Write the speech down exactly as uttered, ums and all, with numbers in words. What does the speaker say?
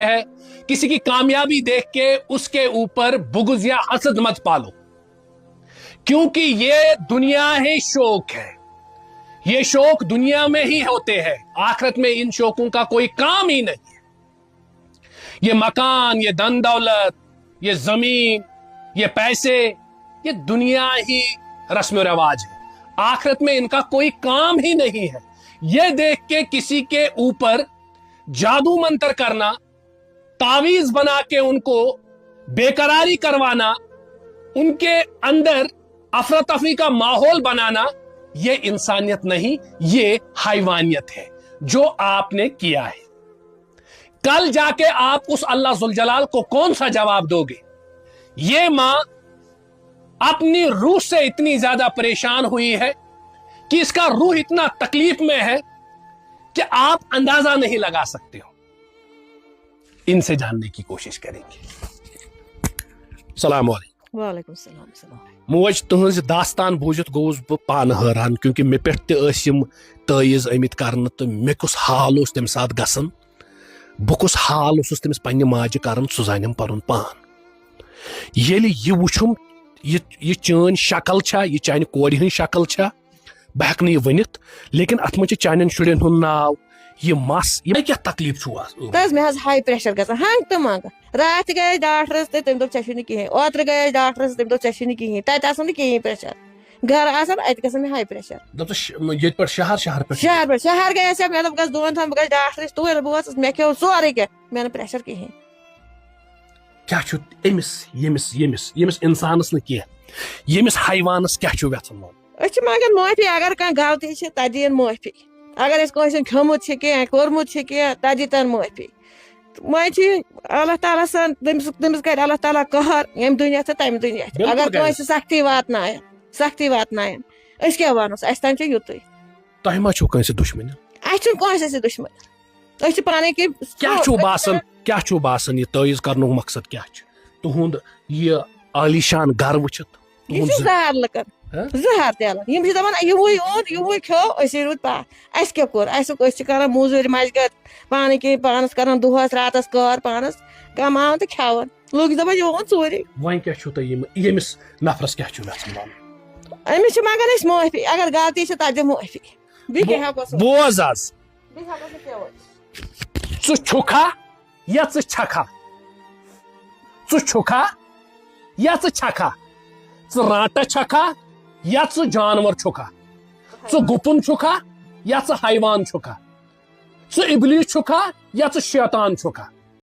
है, किसी की कामयाबी देख के उसके ऊपर बुगज या हसद मत पालो, क्योंकि ये दुनिया ही शौक है। ये शौक दुनिया में ही होते हैं, आखिरत में इन शौकों का कोई काम ही नहीं है। ये मकान, ये धन दौलत, ये जमीन, ये पैसे, ये दुनिया ही रस्म रिवाज है। आखिरत में इनका कोई काम ही नहीं है। ये देख के किसी के ऊपर जादू मंत्र करना, तावीज बना के उनको बेकरारी करवाना, उनके अंदर अफरा तफरी का माहौल बनाना, ये इंसानियत नहीं, ये हैवानियत है जो आपने किया है। कल जाके आप उस अल्लाह जुलजलाल को कौन सा जवाब दोगे? ये माँ अपनी रूह से इतनी ज्यादा परेशान हुई है कि इसका रूह इतना तकलीफ में है कि आप अंदाजा नहीं लगा सकते हो। इनसे जानने की कोशिश करेंगे। सलाम वालेकुम। وعلیکم السلام السلام علیکم۔ موج، تُہٕنٛز داستان بوٗزِتھ گوٚوُس بہٕ پانہٕ حٲران، کیونکہ مےٚ پٮ۪ٹھ تہِ ٲسۍ یِم تٲیٖز آمٕتۍ کرنہٕ، تہٕ مےٚ کُس حال اوس تَمہِ ساتہٕ گژھان، بہٕ کُس حال اوسُس تٔمِس پننہِ ماجہِ کران، سُہ زانٮ۪م پنُن پان۔ ییٚلہِ یہِ وُچھُم، یہِ یہِ چٲنۍ شکل چھا، یہِ چانہِ کورِ ہٕنٛز شکل چھا، بہٕ ہٮ۪کہٕ نہٕ یہِ ؤنِتھ، لیکن اتھ منٛز چھِ چانٮ۪ن شُرٮ۪ن ہُنٛد ناو، یہِ مس، یہِ کیٛاہ تکلیٖف چھُو آز؟ تہٕ حظ، مےٚ حظ ہاے پریشر گژھان ہنٛگ تہٕ منٛگہٕ۔ راتھ تہِ گٔیَس ڈاکٹرس تہٕ تٔمۍ دوٚپ، "ژےٚ چھُے نہٕ کِہیٖنۍ۔" اوترٕ گٔیَس ڈاکٹرس، تٔمۍ دوٚپ، "ژےٚ چھُے نہٕ کِہیٖنۍ۔" تَتہِ آسان نہٕ کِہیٖنۍ پریشر، گرٕ آسان، اَتہِ گژھان مےٚ ہاے پریشر۔ دَپُس، ییٚتہِ پٮ۪ٹھ شہر، شہر پٮ۪ٹھ؟ شہر پٮ۪ٹھ، شہر گٔیَس یا مےٚ دوٚپ، گژھ دۄن تھَن، بہٕ گژھٕ ڈاکٹرس توٗرۍ، بہٕ وٲژٕس، مےٚ کھیوٚو سورُے کینٛہہ، مےٚ نہٕ پریشر کِہیٖنۍ۔ کیٛاہ چھُ أمِس، ییٚمِس، ییٚمِس، ییٚمِس اِنسانَس نہٕ کینٛہہ، ییٚمِس حیوانَس کیٛاہ چھُ یَژھان وَنُن؟ أسۍ چھِ منٛگان معٲفی، اگر کانٛہہ غلطی چھِ، تَتہِ دِیِن معٲفی۔ اگر اَسہِ کٲنٛسہِ ہُنٛد کھیوٚمُت چھِ کینٛہہ، کوٚرمُت چھِ کینٛہہ، تَتہِ دِتَن معٲفی۔ وۄنۍ چھِ اللہ تعالیٰ سان، تٔمِس، تٔمِس کَرِ اللہ تعالیٰ قہر ییٚمہِ دُنیا تہٕ تَمہِ دُنیا تہِ۔ بِلکُل اگر کَرِ۔ کٲنٛسہِ سختی واتنایَن، سختی واتنایَن، أسۍ کیٛاہ وَنوس؟ اَسہِ تام چھِ یُتُے۔ تۄہہِ ما چھُو کٲنٛسہِ دُشمَنی؟ اَسہِ چھُنہٕ کٲنٛسہِ سۭتۍ دُشمنی۔ أسۍ چھِ پانَے کہِ کیٛاہ چھُو باسان، کیٛاہ چھُو باسان، یہِ تٲیٖز کَرنُک مقصد کیٛاہ چھُ؟ تُہُنٛد یہِ عالیشان گَرٕ وٕچھِتھ، یہِ تُہُنٛد چھُ زِ- زہر لُکن۔ ہہ؟ زہر تیلن۔ یِم چھِ دَپان، "یِموٕے اوٚن، یِموٕے کھیوٚو، أسی روٗدۍ پَتھ۔ اَسہِ کیٛاہ کوٚر؟ اَسہِ، أسۍ چھِ کَران موٚزوٗرۍ مَشگَت، پانہٕ کِنۍ پانَس کَران دۄہَس راتَس کار، پانَس کَماوان تہٕ کھٮ۪وان۔" لُکھ چھِ دَپان، "یہِ اوٚن ژوٗرِ۔" وۄنۍ کیٛاہ چھُو تۄہہِ یِم، ییٚمِس نفرَس کیٛاہ چھُو یَژھان وَنُن؟ أمِس چھِ منٛگان أسۍ معٲفی، اگر غلطی چھِ، تَتھ دِ معٲفی۔ بیٚیہِ کیٛاہ بو-، ہٮ۪کوس ؤنِتھ؟ بوز آز۔ بیٚیہِ ہٮ۪کوس نہٕ کینٛہہ ؤنِتھ۔ ژٕ چھُکھا یا ژٕ چھکھا؟ ژٕ چھُکھا یا ژٕ چھکھا؟ ژٕ رانٛٹہٕ چھکھا یا ژٕ جانور چھُکھا؟ ژٕ گُپُن چھُکھا یا ژٕ حیوان چھُکھا؟ ژٕ ابلیس چھُکھا یا ژٕ شیطان چھُکھا؟